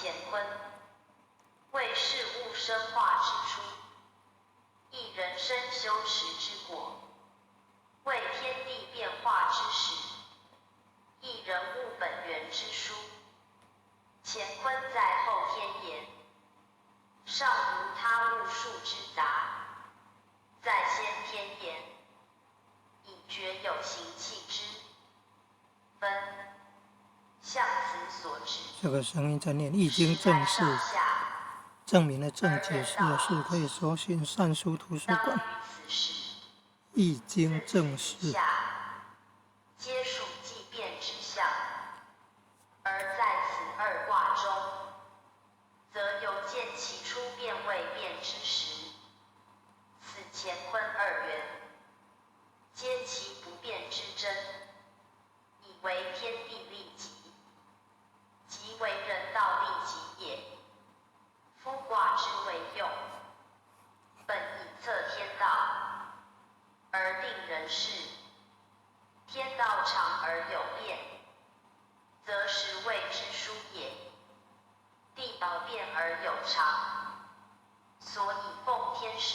乾坤，為事物生化之初，亦人生修持之果，為天地變化之始，亦人物本源之書。乾坤在後天焉，尚無他物數之雜，在先天焉，已絕有形氣之分。象此所指。這個聲音在念《易經正釋》，證明的證，解釋的釋，可以搜尋善書圖書館。《易經正釋》。皆屬紀變之象，而在此二卦中，則猶見其初變未變之時。此乾坤二元，皆其不變之真，以為天地立極，即為人道立極也。夫卦之為用，本以測天道，而定人事。天道常而有變，則時謂之數也；地道變而有常，所以奉天時。